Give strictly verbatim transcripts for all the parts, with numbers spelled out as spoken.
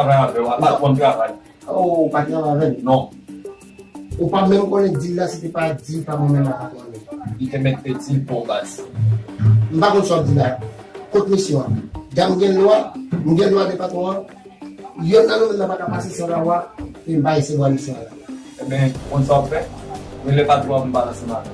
Travay avè w, apa w konn travay? Oh, ou pa travay avè l? Non. Ou pa menm konnen dil la, si te pa dil pa mwen menm ak patwon li. Li te mèt te dil pou w baz. M pa konn sa w ap di la. Kot misyon an? Gade m gen lwa, m gen lwa de patwon an. Yonn nan nou menm nan pa ka pase san lawa, e m pa resevwa misyon an la. Ebyen, ou konn sa w ap fè? Rele patwon an pou m pale ansanm avè l.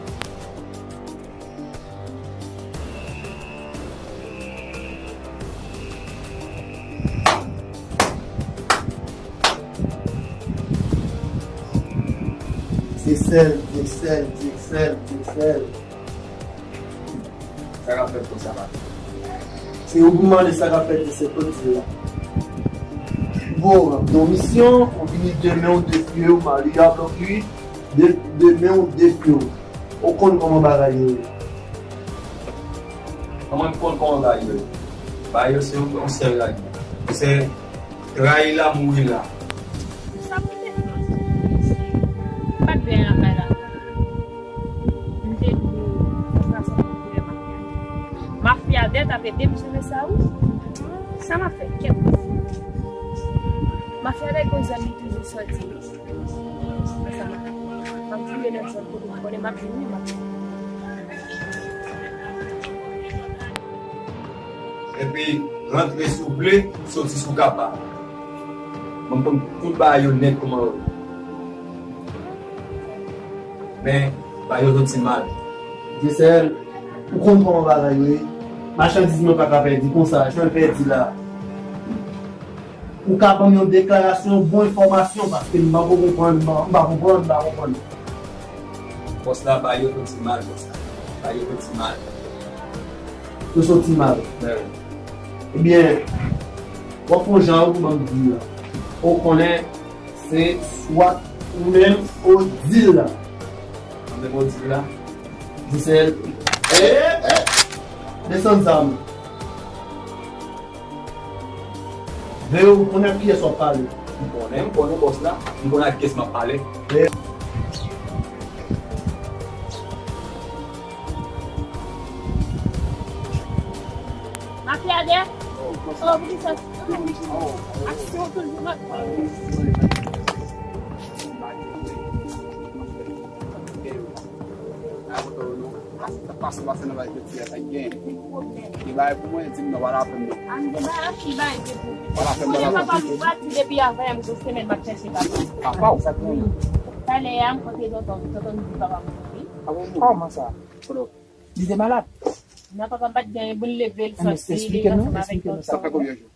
Dyesèl, Dyesèl, Dyesèl, Dyesèl. Sa k ap fèt konsa, patwon? Se ou ki mande sa k ap fèt, se kot dil la. Bon, w ap nan misyon, ou vini de men w, de pye w, malyab, de, de men w, de pye w. Ou konn kòman bagay yo ye. Kòman m konn kòman bagay yo ye? Bagay yo se yon, yon sèl règ. Se trayi la, mouri la. Sa pou te fè? M pa t byen lakay la. M te dwe fason pou m te mafya. Mafya dèt ap ede m jere sa, wi. Sa m ap fè? Kèt. Mafya dèt gon zam li toujou sòti. Sa m ap fè? M ap touye nèg sòt kote m konnen m ap vini, m ap vini. Epi, rantre si w vle, soti si w kapab. Mwen konn tout bagay yo nèt kòman yo ye. Men, bagay yo soti mal. Dyesèl, ou konn kòman bagay yo ye. Machandiz mwen pa ka pèdi konsa, jan l pèdi la. Ou ka ban m yon deklarasyon, bon enfòmasyon, paske m pa ko konprann, m pa, m pa konprann, m pa konprann. Bòs la, bagay yo soti mal, bòs la. Bagay yo soti mal. Yo soti mal. Wi. Ebyen, w ap fè yon jan pou ban m dil la. Ou konnen, se swa ou menm ou dil la. Ou menm ou dil la. Dyesèl. Eh, eh! Desann zam. Veye w konnen ak kiyès w ap pale. M konnen, m konnen bòs la. M konnen ak kiyès m ap pale. Mafya dèt? Oh, poukisa aksyon toujou nan Pase, pase nan bay peti a, pa gen. Li bay pou mwen, di m non, pa la fè m non. Pa la fè m, pa la fè m. Papa m pati depi avan yè, m gon semèn m ap chèche papa. Papa w? Wi. Talè a, m kontre tonton, tonton m di papa m mouri. Kòman sa? Li te malad? Non, papa m pa t gen anyen, bon, l leve, l sòti, li ansanm avèk tonton. Sa fè konbyen jou?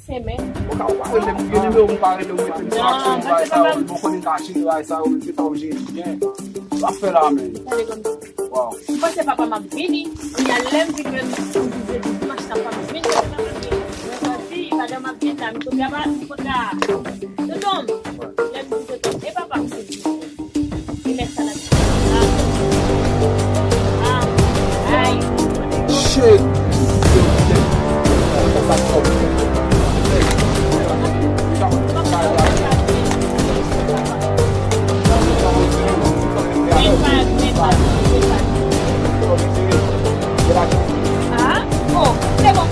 Semèn. Ou ka pa rele m, gen nimewo m pa rele w, mete m sou aksyon, bagay sa yo, bon, konnen m ka jere bagay sa yo, se sa w jere byen. Sa w ap fè la menm? Tande konn sa. Waw. M panse papa m ap vini, kounye a lè m vin menm, m di jedi dimanch sa papa m ap vini, kote papa m vini. Mwen sòti, madanm ap vin la, m kote a, m kote a. Tonton m, lè m di tonton m, e papa m se vini. Shit. Ah, oh, se bon.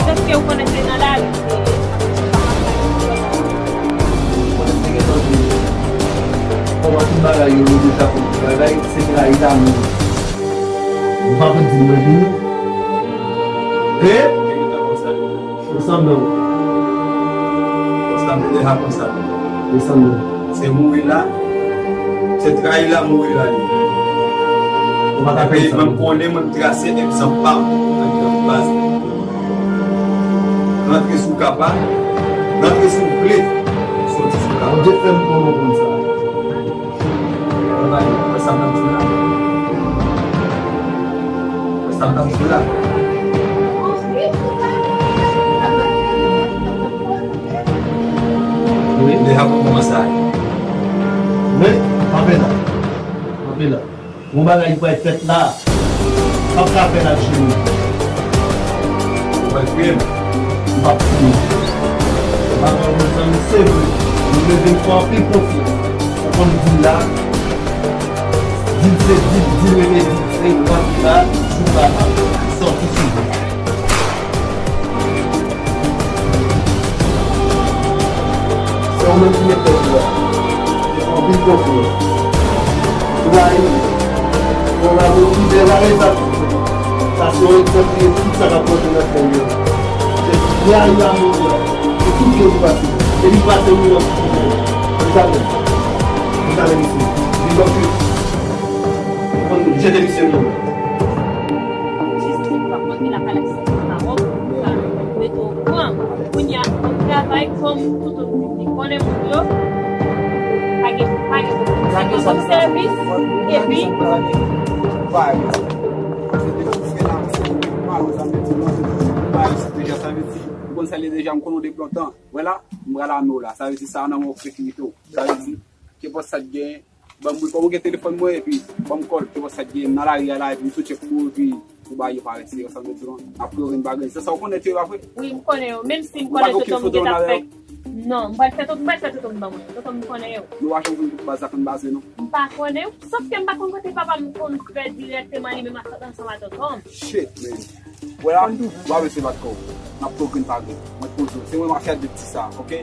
Èske ou konnen se nan lari? Kòman tout bagay yo, yo deja konn bagay, se trayi la menm. Ou pa konn di mwen vini? He? Ou sanble w. Konsa m te deja konsa. Ou sanble w. Se mouri la. Se trayi la, mouri la li. Ou pa ka fè sa. Epi mwen konnen mwen trase egzanp pa m anndan baz la. Rantre si w kapab, rantre si w vle, soti si w kapab. Bondye fè m konnen w konn sa. Wè sa m ap di w la? Wè sa m ap di w la? Wi, deja pou kòmanse a. Wi, kanpe la. Kanpe la. Gon bagay ki pral fèt la. M p ap ka fè l ak jeni. Ou pral touye m? M p ap touye w. M ap fè w konn sa, se vre. Mwen vin fè anpil konfyans. Ou konn di la, Di l se di l, di l rete di l, se yon kandida, jou pa pa, sòti sou li. Se ou menm ki met tèt ou la. Anpil konfyans. Ou rayi. Ou rayi, ou rayi sa. Sa se yon egzanp li ye, tout sa k ap monte nan fè yo. Se rayi la mouri la. Se tout yo ki pase. E li pase nou an. Li sa menm. Li sa menm isi. Li bòk yo. Jete misye nou. Jis li pa konn la kalakse pa wòm, pa rete okouran. Kounye a, m ap travay kòm tout moun ki konnen moun yo. Pa gen, pa gen pwoblèm. Se yon bon sèvis, epi Sa vle di, ou konn sa l ye deja, m konnen w depi lontan. Wè la, m pral ame w la. Sa vle di, sa nan men w sekirite w. Sa vle di, kenpòt sa k genyen, ban m wi, kòm ou gen telefòn mwen, epi ban m kòl, kenpòt sa k genyen, m nan lari a la, epi m sou tchèk pou ou, epi ou bay yo pa rete, sa vle di, non, apre yo vin bagay. Se sa ou konnen, te, apre? Wi, m konnen yo. Menm si m konnen tonton m gentan fè. Non, m pral fè tonton, m pral fè tonton m ban mwen. Tonton m konnen yo. Nou pa janm konn tout baz la konn baze, non. M pa konnen yo. Sòf ke m pa konn kote papa m konn fè dirèkteman li menm ak, ansanm ak tonton m. Shit, man. Wè la, w ap rese bat kò w. N ap pran grenn pa grenn. Mwen poze w. Se mwen mafya de ti sa, oke?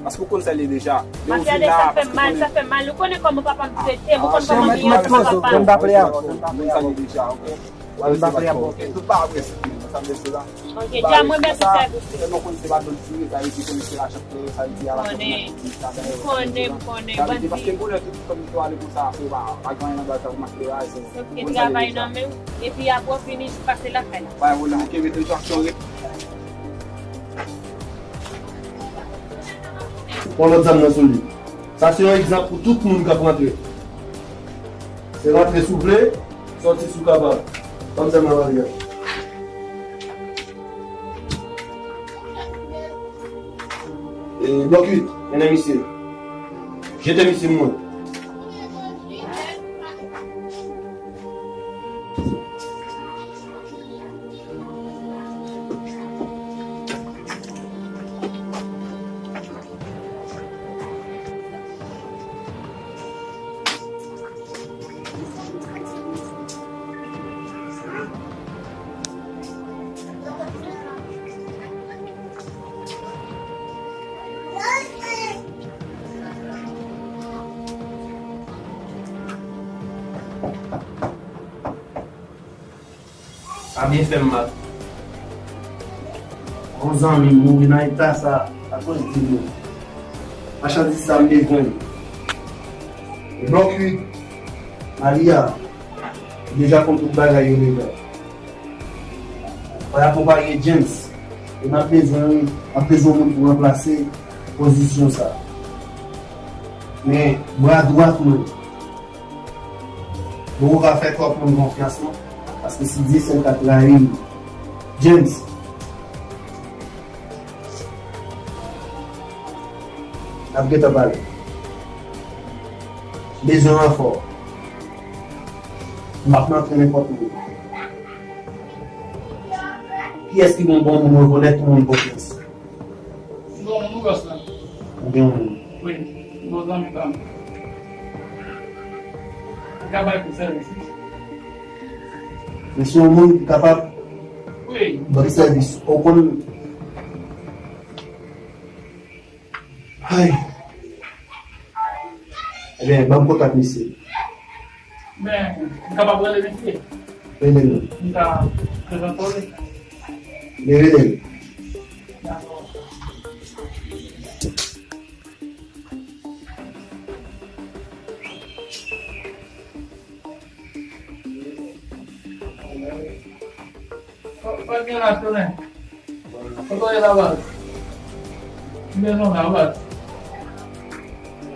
Paske w konn sa l ye deja. Mafya de sa fè mal, sa fè mal. Ou konnen kòman papa m trete m, ou konn kòman m ye ansanm ak papa m. Ou konn sa l ye deja, oke? W ap rese bat kò w, oke? Tout pa ap rese, sa m rese la. Oke, dja mwen mèsi sèvis ou. Tèlman w konn se pa dòt tire, sa vle di konnen se lajan k fè, sa vle di a la fin. M konnen, m konnen, m konnen, bandi. Paske m konnen tout fanmi yo ale konsa, apre pa, pa gen anyen nan baz la pou m achte bagay, se. Sòf ke travay nan men w, epi apre w fini pase lakay la. Bay ou la, oke, mete l sou aksyon, wi. Pran lòt zam nan sou li. Sa se yon egzanp pou tout moun k ap rantre. Se rantre si w vle, sòti si w kapab. Ban m zam nan, Maria. E, blòk uit, mennen misye. Jete misye mwen. Sa byen fè m mal. Yon zanmi m mouri nan eta sa, akoz di nou. Machandiz sa m bezwen l. Blòk uit, Malia, ou deja konn tout bagay yo deja. Fò y akonpaye James. E m ap bezwen, m ap bezwen moun pou ranplase pozisyon sa. Men, bra dwat mwen, Mwen poko ka fè twòp moun konfyans non, paske si Dyesèl ka trayi m. James, n ap gentan pale. Bezwen ranfò. M ap rantre nenpòt moun. Kiyès ki gen yon bon moun rekonèt yon moun konfyans? Bon, nou bòs la. Ou gen yon moun? Wi, yon zanmi pa m. Li ka bay kou sèvis, wi. Men se yon moun ki kapab bay sèvis. Ou konn. Ay. Ebyen, ban m kontak misye. Men, m kapab rele misye? Rele l. M ka prezante w li? Men rele l. Dakò. Sa, sa gen la, Solen? Kote w ye la, baz? M bezwen w la, baz.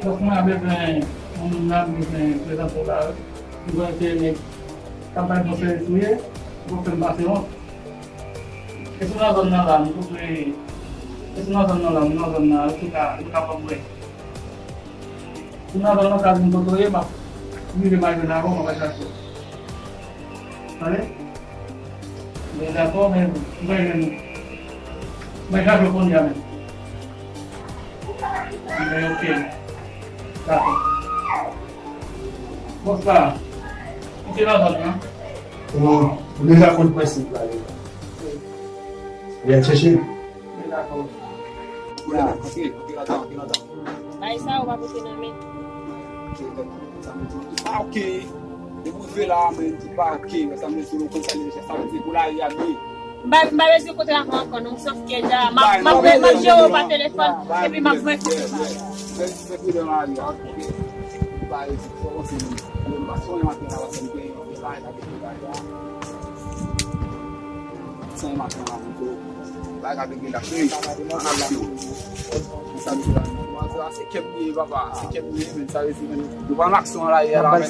Donk, mwen bezwen yon moun la, m bezwen prezante w la, wi. M kwè se nèg k ap bay bon sèvis ou ye, ou fè m pase wont. E si w nan zòn nan la, m tou pre, e si w nan zòn nan la, m nan zòn nan, ou ka, ou ka pran mwen. Si w nan zòn nan, ou ka di m kote w ye, m ap rive, m al jwenn avè w, m ap al chache w. Tande? Men dakò, men mwen jwenn, mwen chache w kounye a menm. Men oke. Dakò. Bonswa. Kite lajan an. Ou, ou deja konn prensip la deja. Li al chèche l. Deja konn. Antre, antre ladan, antre ladan. Bay sa ou pa pote nan men. Sa vle di, tout pa oke. Depi w rive la, men, tout pa oke. Sa vle di, ou konn sa li deja. Sa vle di, pou lari a byen. M pa, m pa bezwen kote avè w ankò, non, sòf ke deja, m ap, m ap, m ap jere w pa telefòn, epi m ap voye kote sa. Fè, fè, fè pridan lari a, oke? Bay, fò w se menm. Menm pa sonje maten la, paske m gen yon bagay la, gen yon bagay la. Sonje maten la, menm tou. Bagay la, gen la, cheri. An aksyon. Sa m di la, se kè m ye, papa. Se kè m ye, men sa vle di, men, nou pa nan aksyon la, ye la, men.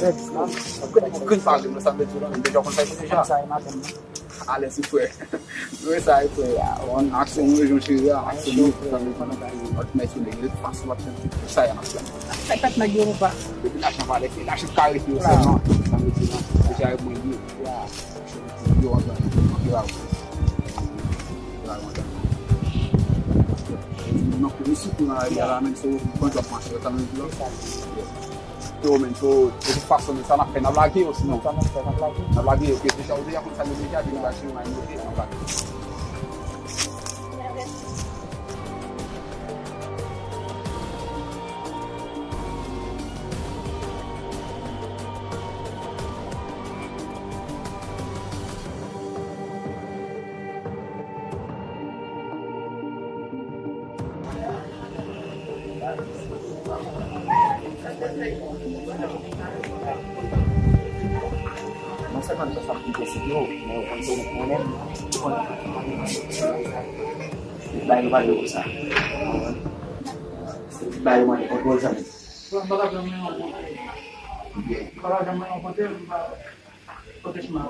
Okenn pa, sa m di la, men, deja konn sa, deja. Alèz wi frè. Nou wè sa wi frè. Aksyon mwen jwenn cheri a, aksyon mwen jwenn cheri a. Lòt nèg yo nèg yo fason w ap fè tout sa y ap fè. Fè tèt nèg yo papa. Depi lajan pa lè, se lajan k ka rete yo sèlman. Sa vle di nan deja e mwen ye. Yo antann, yo antann. Non, pou misye pou nan lari a la menm se yon bandi w ap mache, yo tann yo di la. Yo menm, so, de tout fason, men sa n ap fè, n ap lage yo, sinon. Sa n ap fè, n ap lage. N ap lage yo, ke deja, ou deja konn sa yo deja, depi ba cheri, nan yo, n ap lage. Mwen sèlman sa sa m kite se yo, men yo konn se ou menm, ou konn. Bay nou pale konsa. Se bay yo mande kontwòl zanmi. Mwen pa ka janm yon kote. Mwen pa ka janm yon kote, mwen pa kote chima.